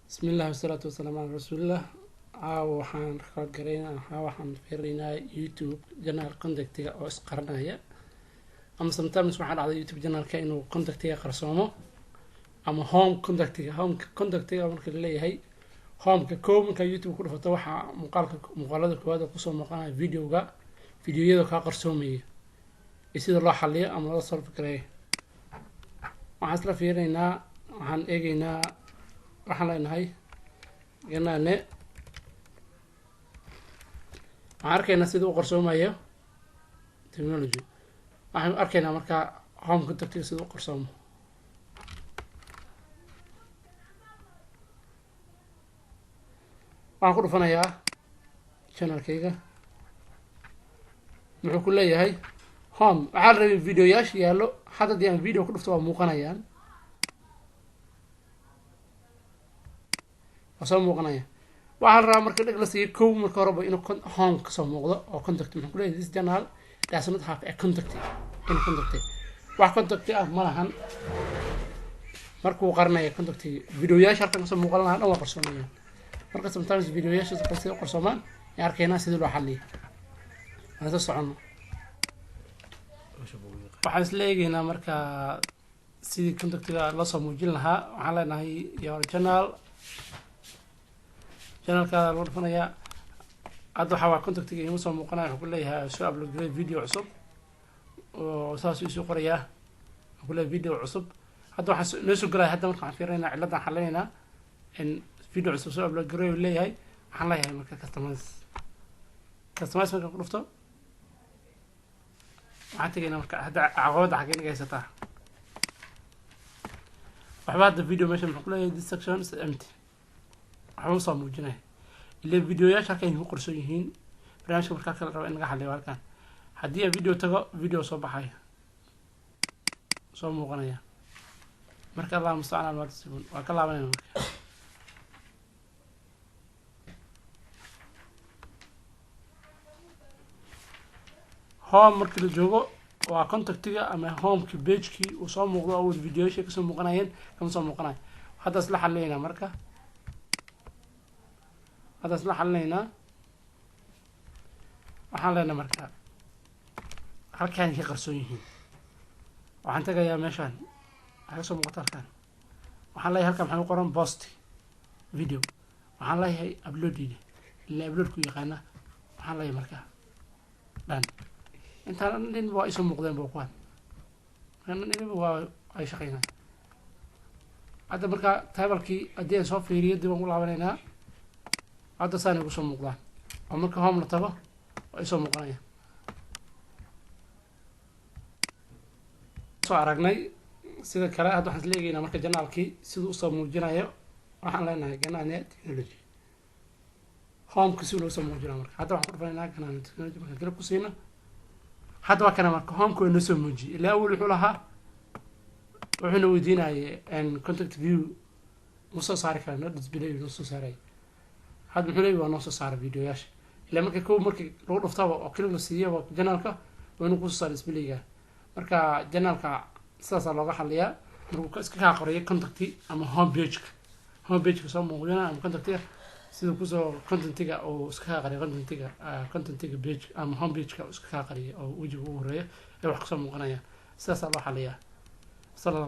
Bismillahi wasalaatu wasalaamu calaa rasuulillah. Caawa waxaan record garaynaa, waxaan fiirinaynaa YouTube channel contactiga oo isqaranaya, ama sometimes waxaa dhacda YouTube channelka inuu contactiga qarsoomo ama home contactiga. Home contactiga marka laleeyahay, homeka kow markaa YouTube ku dhufato, waxaa muuqaalka muuqaalada koowaad oo kusoo muuqanaya videoga, videoyada kaa qarsoomaya iyo sida loo xaliyo ama loo solve gareeyo. Waxaan isla fiirinaynaa, waxaan eegeynaa, waxaan leenahay ganaane, waxaan arkaynaa sida u qarsoomayo technology. Waxaan arkaynaa markaa home contactiga sida u qarsoomo. Waxaan ku dhufanayaa channelkayga, muxuu ku leeyahay? Home. Waxaa la rabay videoyaasha yaallo hadda haddii aan video ku dhufto waa muuqanayaan, waa soo muuqanaya. Waxaa la rabaa marka dheg la siiyo kow marka horeba inuu home kasoo muuqdo oo contact. Muxuu ku leeyahay? This channel does not have a contact in contact. Wax contact ah ma lahan. Markuu qaranaya contactigi, videoyaasha halkan kasoo muuqan lahaa dhan waa qarsoomayaan. Marka sometimes videoyaasha sida u qarsoomaan ee arkaynaa sidii loo xaliyo. Waan isla socono, waxaan isla eegeynaa marka sidii contactiga loo soo muujin lahaa. Waxaan leenahay your channel, channelkaada lagu dhufanayaa. Hadda waxaa waa contactiga ima soo muuqanaya. Wuxuu ku leeyahay soo upload garay video cusub oo saas isoo qorayaa. Wuxuu ku leeyahay video cusub. Hadda waxaan noo soo gelaya. Hadda marka waxaan fiirinaynaa ciladaan xalinaynaa in video cusub soo upload garay uu leeyahay. Waxaan leeyahay marka customize. Customize markaan ku dhufto, waxaan tegaynaa marka hadda caqabadda xaggee naga haysataa. Waxba hadda video meesha muxuu ku leeyahay? This section is empty. Waxba usoo muujinaya ila videoyaasha halkan ay ku qarsoon yihiin. Barnaamijka markaa kala raba in laga xaliyo halkan, haddii aan video tago, video soo baxaya, soo muuqanaya. Marka allah mustacaan almaa tasifuun. Waa ka laabanayna. Marka home markii la joogo waa contactiga ama homeki pagekii uu soo muuqdo awal videoyaasha kasoo muuqanayeen kama soo muuqanayo. Hadda isla xalinaynaa, marka hadda isla xalinaynaa. Waxaan leenahay marka halkaan ka qarsoon yihiin. Waxaan tagayaa meeshaan, waxay kasoo muuqata halkaan. Waxaan leeyahay halkan maxaa ku qoran? Post video. Waxaan leeyahay uploadida, ila uploadku yaqaana. Waxaan leeyahay marka dhan intaan dhan waa isoo muuqdeen ba kuwan dhan waa ay shaqeynaya. Hadda marka tablekii haddii aan soo fiiriyo, dib aan ku laabanaynaa. Hadda saan igu soo muuqdaan oo marka home la tago waa isoo muuqanaya. Soo aragnay sida kale. Hadda waxaan isla eegeynaa marka channelkii siduu usoo muujinayo. Waxaan leenahay Ganane Technology, homeka si loo soo muujinayo. Marka hadda waxaan ku dhufanaynaa Ganane Technology. Marka click ku siino, hadda waa kana. Marka homeka waa noo soo muujiyey. Ilaa awal wuxuu lahaa, wuxuuna weydiinayay contact view ma soo saari kara, no display noo soo saaray. Hadda muxuu leeyahy? Waa noo soo saaray videoyaasha. Ilaa marka kow markii lagu dhuftaba oo click la siiyaba channelka, waa inuu kusoo saaro displayga. Marka channelka sidaasaa looga xaliyaa markuu iska kaa qorayo contacti ama home pageka, home pageka soo muuqdina ama contactiga siduu kusoo contentiga uu iska kaa qariyo, contentiga, contentiga page ama home pageka uu iska kaa qariyo oo wejiga ugu horeeya ay wax kasoo muuqanayaan. Sidaasaa loo xaliyaa. Sala.